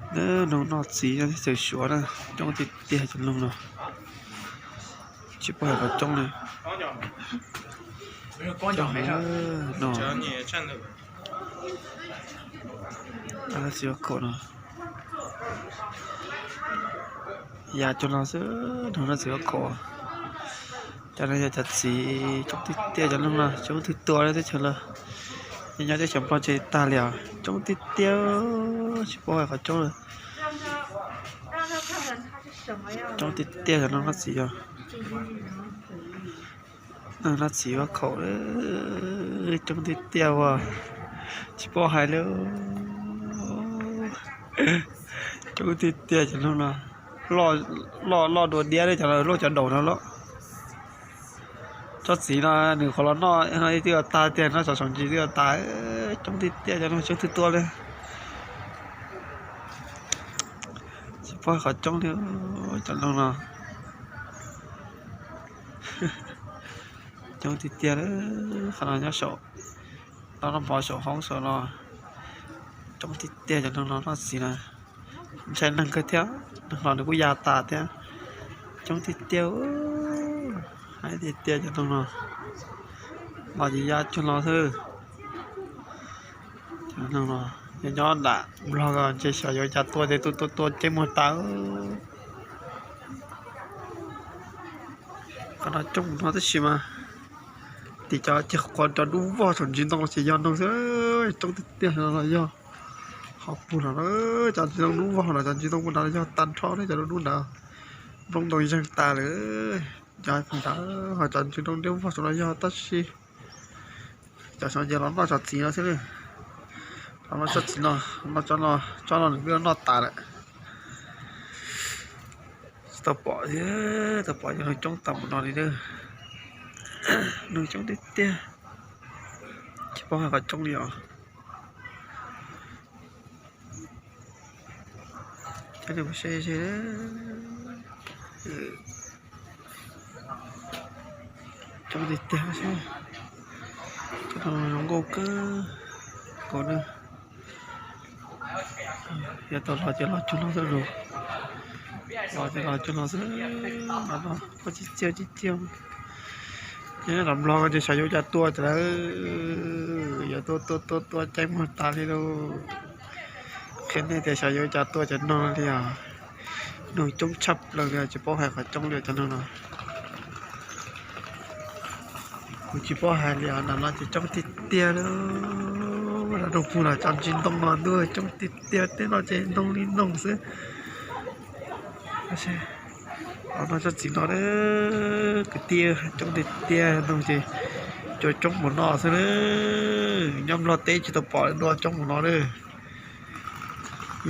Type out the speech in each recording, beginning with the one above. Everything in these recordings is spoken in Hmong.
Noog noj txiv no thiaj txawm suav na, coob tiag tiag cov noog no. Tsis paub hais qhov coob li. Txiv khaum no, ya cuag no xwb, noog noj txiv khaum. Cov no yog cov txiv coob tiag tiag, cov noog no coob twg tua teb chaws los, nyob teb chaws Nplog ces tag li os, coob tiag tiag, tsis paub hais qhov coob li. Coob tiag tiag cov noog noj txiv os. Noog noj txiv ua khaum, coob tiag tiag ua, tsis paub hais li. Coob tiag tiag cov noog no, loj dua diab li cov, loj cov daum no los. Tsob txiv no nws qhov los noj no twb yuav tas tiag, noj tsob tsob ntsis twb yuav tas. Coob tiag tiag cov noog, coob twg tua li. Tsis paub qhov coob li cov noog no. Coob tiag tiag, qhov no nyob saum, no noj mov saum hoob saum no. Coob tiag tiag cov noog no noj txiv na. Ntshai neeg kawg thiab, neeg los nws kuj ya tas thiab. Coob tiag tiag, hais tiag tiag cov noog no, los ces ya cuag no xwb. Cov noog no nyob nram Nplog ko ntshe xyov yuav cas tua ces tua tua tua ceeb muag tas. Qhov no coob no tab sis mas tim cov ces qhov cov dub vog saum ntsis ntoo ces yog noog xwb, coob tiag tiag no los yog. Qhov puag no cov ntsis ntoo dub vog no, cov ntsis ntoo puag nrad yog tag nrho ne, cov dub dub nrad. Nplooj ntoo yeeg tas lawm, cov puag nrad, ho cov ntsis ntoo dub vog saum no yog tab sis cov saum ces los noj tsob txiv no xwb. Los noj tsob txiv no, noj tsob no, tsob no nws twb noj tas lawm. Tsis tau pom thiab, tau pom cov noog coob tag npaum no li na. Noog coob tiag tiag, tsis paub hais qhov coob li os. Cov no se se, coob tiag tiag, cov no zoo nkauj kawg nkaus na. Yog tau los ces los cuag no xwb los, los ces los cuag no xwb. Los no, ua tib ciag tib ciag. Nyob nram Nplog ces xyov yuav cas tua ces lawv yuav tua tua tua tua ceeb muag tas li lauj. Qhia nej tias xyov yuav cas tua cov noog li os. Noog coob tshaj plaws li, tsis paub hais qhov coob li cov noog no. Kuv tsis paub hais li os, nram no ces coob tiag tiag li. Nram no puag nram cov ntsis ntoo no ntuj coob tiag tiag, tej no ces noog li noog xwb. Los noj tsob txiv no, kwv tij, coob tiag tiag, noog ces cua coob mus noj xwb na. Nyob Nplog teb tsis tau pom dua coob mus no na.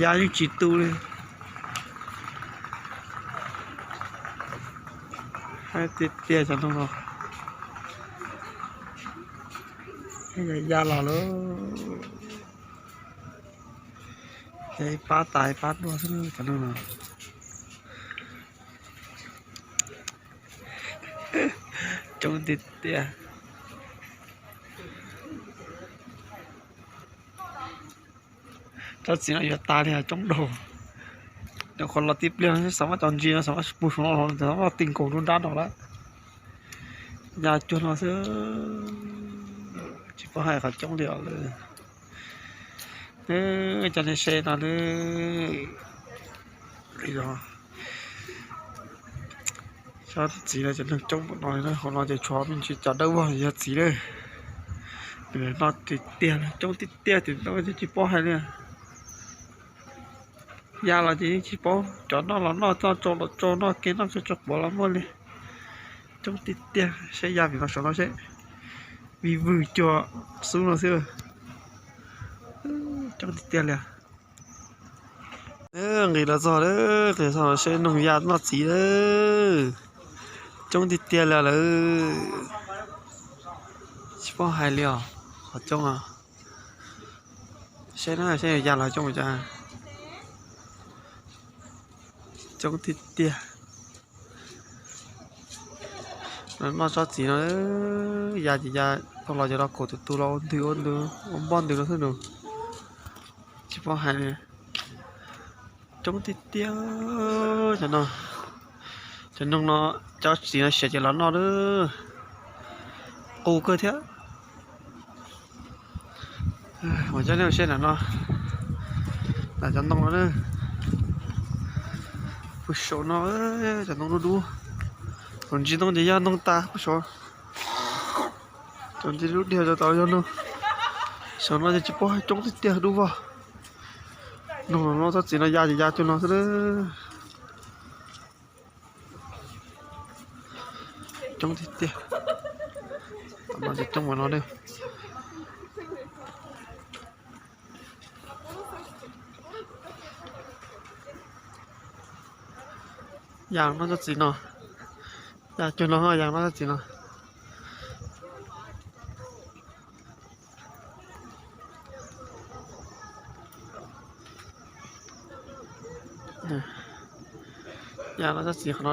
Ya yeej tsis tu li. Hais tiag tiag cov noog no. Ya los lawm. Ces ib pab tas ib pab tuaj xwb cov noog no. Coob tiag tiag. Tsob txiv no yuav tas li, coob dhau. Nyuam qhuav los tib pliag xav muab cov ntsis no xav muab pug saum no los, xav muab ti nkaus rau nrab no lawm. Ya cuag no xwb, tsis paub hais qhov coob li os lawm. Cov nej se no lawm. Tsob txiv no ces neeg coob npaum no li na, hauv no ces tshuav me ntsis cov dawb vog yog txiv lawm. Nws noj tiag tiag, coob tiag tiag, tim no ces tsis paub hais li. Ya los ces yeej tsis paub, cov noj los noj, noj tsau los tsau, noj kev noj tso tso quav los muaj li. Coob tiag tiag, saib ya vim los saum no seb, vij vwg cuag xub no xwb. Coob tiag tiag li. Nqis los txog lawm, nqis txog seb noog ya noj txiv lawm. Coob tiag tiag li lawm. Tsis paub hais li os, qhov coob os. Seb na, seb ya los coob cas. Coob tiag tiag. Noj tsob txiv no, ya ces ya tau los ces los kaum tus tus los ua ntws ua ntws ua npoj ntws no xwb nus. Tsis paub hais li. Coob tiag tiag. Cov no, cov noog no, cov txiv no siav ces los noj lawm. Qus kawg thiab. Ua coj nej mus saib nram no, nram cov ntoo no na. Puag saum no cov ntoo dub dub. Thaum ntsib ntoo ces ya ntoo tas puag saud. Cov ntsib lub diag rau tom yog no. Saum no ces tsis paub, coob tiag tiag dub vog. Noog no tsob txiv no ya ces ya cuag no xwb. Coob tiag tiag. Tom no ces coob ua no ne. Ya no tsob txiv no. Ya cuag no, ya no tsob txiv no. Ya no tsob txiv qhov no,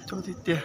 coob tiag tiag.